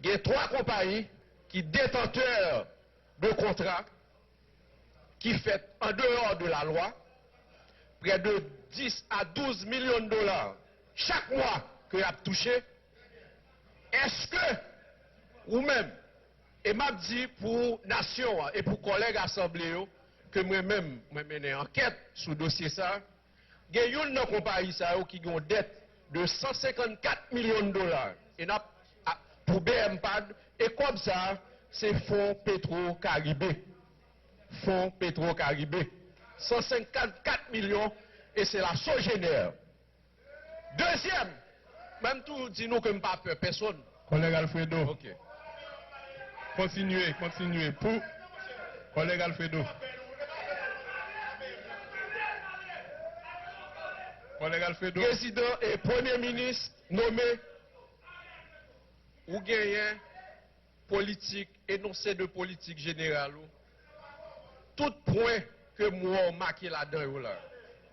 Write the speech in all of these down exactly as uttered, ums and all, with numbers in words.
Gen twa konpayi ki detantè de kontra ki fèt an deyò de la lwa, prè de dis a douz milyon dola chak mwa ke y ap touche. Èske ou menm, e m ap di pou nasyon an e pou kòlèg asanble yo, ke mwen menm, mwen mennen ankèt sou dosye sa a, gen youn nan konpayi sa yo ki gen yon dèt de san senkannkat milyon dola. E n ap, a, pou B M pad, e kòb sa a, se Fon Petro Karibe. Fon Petro Karibe. San senkannkat milyon, e se la Sogener. Dezyèm, mwen m toujou di nou ke m pa pè pèsonn. Kòlèg Alfredo. Ok. Kontinye, kontinye. Pou kòlèg Alfredo. Kòlèg Alfredo. Prezidan e premye minis nome, ou genyen politik, enonse de politik jeneral ou, tout pwen ke m wè w make ladan yo la.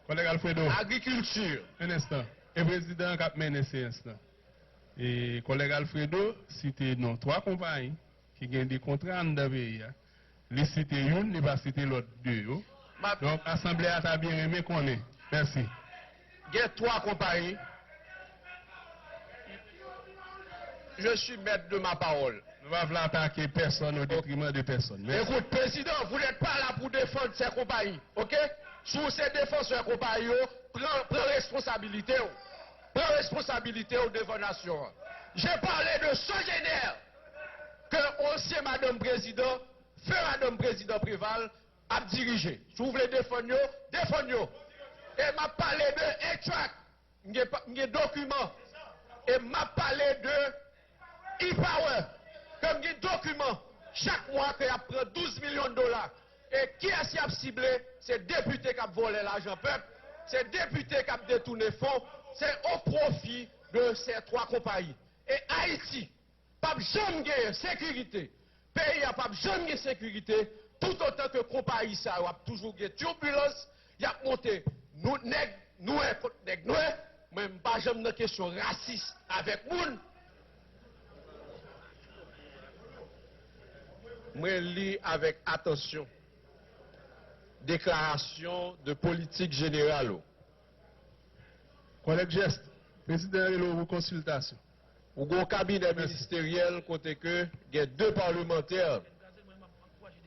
Kòlèg Alfredo. Agrikilti. Yon enstan. E prezidan an k ap mennen seyans lan. E kòlèg Alfredo site non twa konpayi ki gen de kontra anndan peyi a. Li site youn, li pa site lòt de yo. M ap Donk, asanble a ta byen renmen konnen. Mèsi. Gen twa konpayi. Je suis maître de ma parole. Nou pa vle atake pèsonn au détriment de pèsonn. Mèsi. Écoute, président, vous n'êtes pas là pour défendre ces compagnies, ok? Si w se defansè konpayi yo, pran, pran responsabilite w. Pran responsabilite w devan nasyon an. J'ai parlé de Sogener, ke ansyen madanm prezidan, feu madanm prezidan Préval, ap dirije. Si w vle defann yo, defann yo. E m ap pale de A-Track. M gen pa, m gen dokiman. E m ap pale de E-Power. Ke m gen dokiman. Chak mwa ke y ap pran douz milyon dola. E kiyès y ap sible? Se depite k ap vòlè lajan pèp. Se depite k ap detounen fon. Se au profit de ces trois compagnies. E Ayiti p ap janm genyen sekirite. Peyi a p ap janm gen sekirite toutotan ke konpayi sa yo ap toujou gen tibilans, y ap monte nou nèg nwè kont nèg nwè. Mwen, m pa janm nan kesyon rasis avèk moun. Mwen li avèk atansyon deklarasyon de politik jeneral ou. Kòlèg Jès, prezidan an rele w pou konsiltasyon. Ou gen yon kabinè ministeryèl kote ke gen de palmantè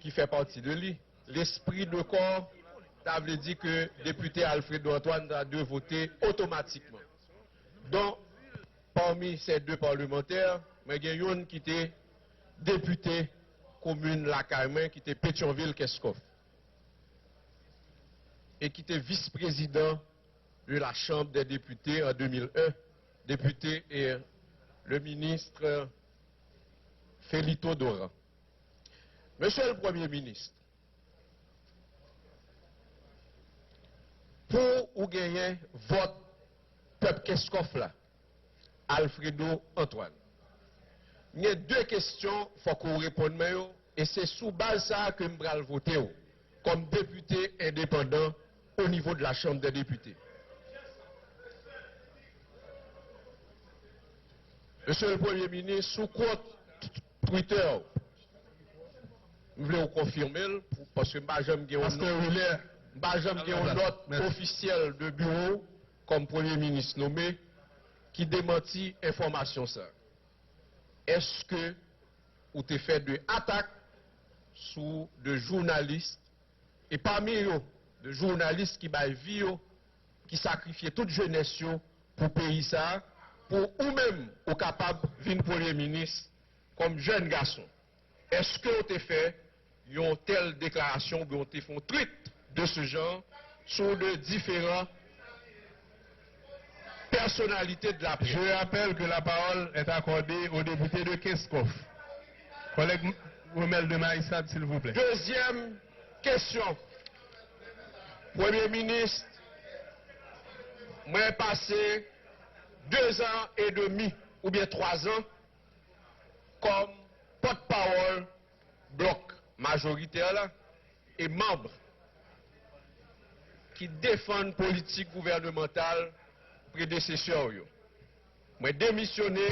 ki fè pati de li. Lespri de kò, ta vle di ke depite Alfredo Antoine ta dwe vote otomatikman. Donk, pami se de palmantè, mwen gen youn ki te depite komin lakay mwen, ki te Petyonvil Kenskòf, e ki te vis prezidan de la Chambre des Députés en deux mille un, député et le ministre Felito Doran. Monsieur le Premier ministre, pou ou genyen vòt pèp Kenskòf la, Alfredo Antoine, m gen de kesyon, fòk ou reponn mwen yo, e se sou baz sa a ke m pral vote w kòm depite endepandan o nivo de la Chambre des Députés. Mesye le Premye Minis, sou kont Twitter, m vle w konfime l, pou, paske m pa janm gen yon Pastè nòt, Wilè, m pa janm gen yon nòt ofisyèl de biwo w kòm Premye Minis nome ki demanti enfòmasyon sa. Èske ou te fè de atak sou de jounalis, e pami yo, de jounalis ki bay vi yo, ki sakrifye tout jenès yo pou peyi sa a, pou ou menm ou kapab vin premye minis kòm jèn gason? Èske ou te fè yon tèl deklarasyon oubyen ou te fè yon tweet de ce genre sou de différents personnalités de la presse? Je rappelle que la parole est accordée au député de Kenskòf. Kòlèg Romel de Maïsard, s'il vous plaît. Dezyèm kesyon. Premye minis, mwen pase de zan e demi oubyen twa zan kòm pòtpawòl blòk majoritè la e manm ki defann politik gouvènemantal predesesè w yo. Mwen demisyone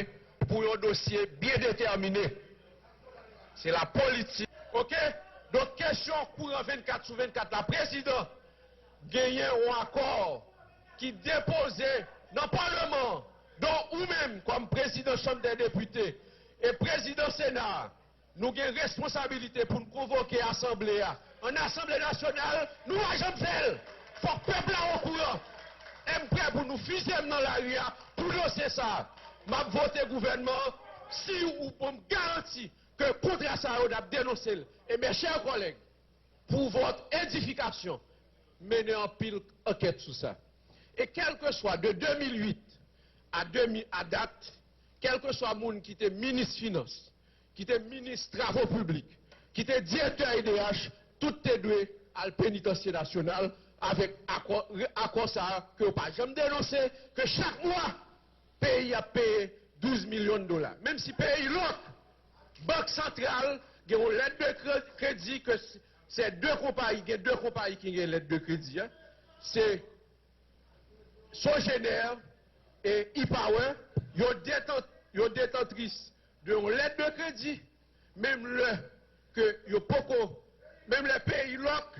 pou yon dosye byen detèmine. Se la politik. Oke? Donk, kesyon kouran vennkat sou vennkat la, prezidan, genyen yon akò ki depoze nan Palman an, donk ou menm kòm prezidan Chanm dè Depite e prezidan Sena a, nou gen responsabilite pou n konvoke asanble a. An Asanble Nasyonal, nou pa janm fè l. Fòk pèp la okouran. E m prè pou nou fize m nan lari a pou dosye sa a. M ap vote gouvènman an si ou ban m garanti ke kontra sa yo n ap denonse l. E mes chers collègues, pour votre édification, mennen anpil ankèt sou sa. E kèlkeswa de de mil uit a de mil, a dat, kèlkeswa moun ki te minis finans, ki te minis travo piblik, ki te direktè E D H, tout te dwe al Penitansye Nasyonal avèk akò, akò sa a ke yo pa janm denonse, ke chak mwa peyi ap peye douz milyon dola. Menm si peyi lòk, Bank Santral gen yon lèt de kre-, kredi ke s-, se de konpayi, gen de konpayi ki gen lèt de kredi a. Se Sogener e E-Power, yo detan-, yo detantris de yon lèt de kredi, menm lè ke yo poko, menm lè peyi lòk,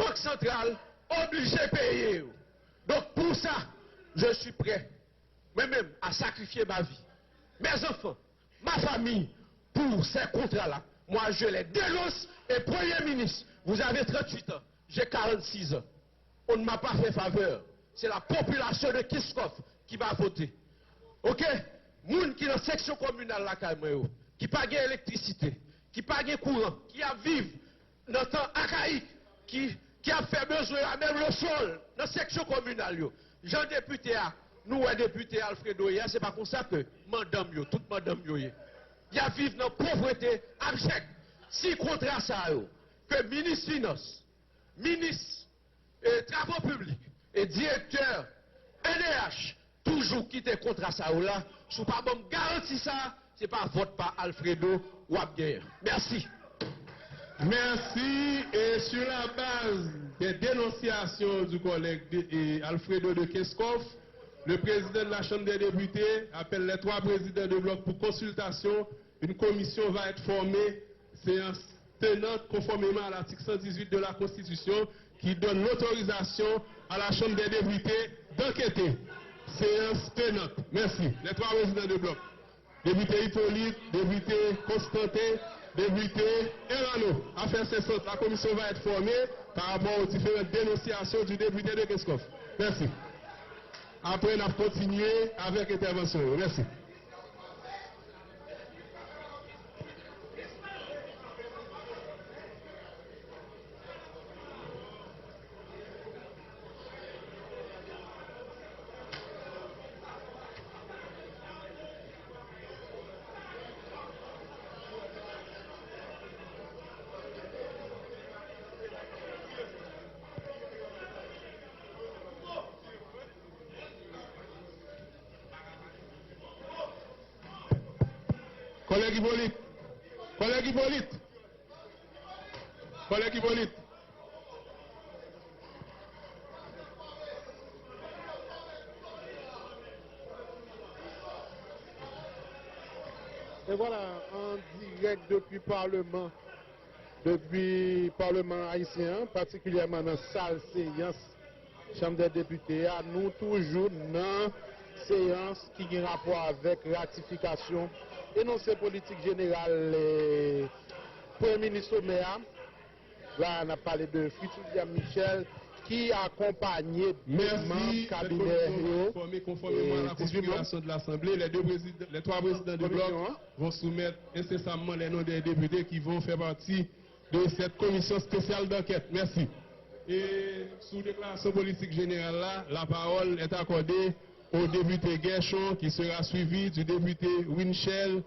Bank Santral oblije peye yo. Donk, pour ça, je suis prêt, mwen menm, à sacrifier ma vie, mes enfants, ma famille, pour ces contrats-là. Moi, je les dénonce. Et Premier ministre, vous avez trente-huit ans, j'ai quarante-six ans. On ne m'a pas fait faveur. C'est la population de Kenskòf ki pa vote. Oke? Moun ki nan seksyon kominal lakay mwen yo, ki pa gen elektrisite, ki pa gen kouran, ki ap viv nan tan akayik, ki, ki ap fè bezwen yo a menm le sol nan seksyon kominal yo. Jan depite a, nou wè depite Alfredo ye a, se pa konsa ke madanm yo, tout madanm yo ye. Y ap viv nan povrete abjèk. Si kontra sa yo, ke minis finans, minis, e, travo piblik e direktè E D H toujou kite kontra sa yo la, si w pa ban m garanti sa, se pa vòt pa Alfredo w ap genyen. Mèsi. Merci. Et sur la base des dénonciations du collègue de, et Alfredo de Kenskòf, le président de la Chambre des députés appelle les trois présidents de bloc pour consultation. Une commission va être formée. Séance tenante, conformément à l'article cent dix-huit de la Constitution, qui donne l'autorisation à la Chambre des députés d'enquêter. Séance tenante. Merci. Les trois présidents de bloc. Député Hyppolite, député Constantin, député Erano. Affaire cessante, la commission va être formée par rapport aux différentes dénonciations du député de Kenskòf. Merci. Après, n ap kontinye avèk entèvansyon yo. Mèsi. Kòlèg Ipolit! Kòlèg Ipolit! Kòlèg Ipolit! E vwala, an dirèk depi Palman, depi Palman ayisyen an, patikilyèman nan sal seyans Chanm dè Depite a, nou toujou nan seyans ki gen rapò avèk ratifikasyon enonse politik jeneral, eh, Premye Minis somè a. La, n ap pale de Fritz William Michel, ki akonpanye de manm kabinè yo, fòme konfòmeman a la konfigiration de l'Assemblée. Les deux présidents, les trois présidents de bloc vont soumettre incessamment les noms des députés qui vont faire partie de cette commission spéciale d'enquête. Merci. Et sous déclaration politique générale, là, la parole est accordée au député Guerchon, qui sera suivi du député Winchel.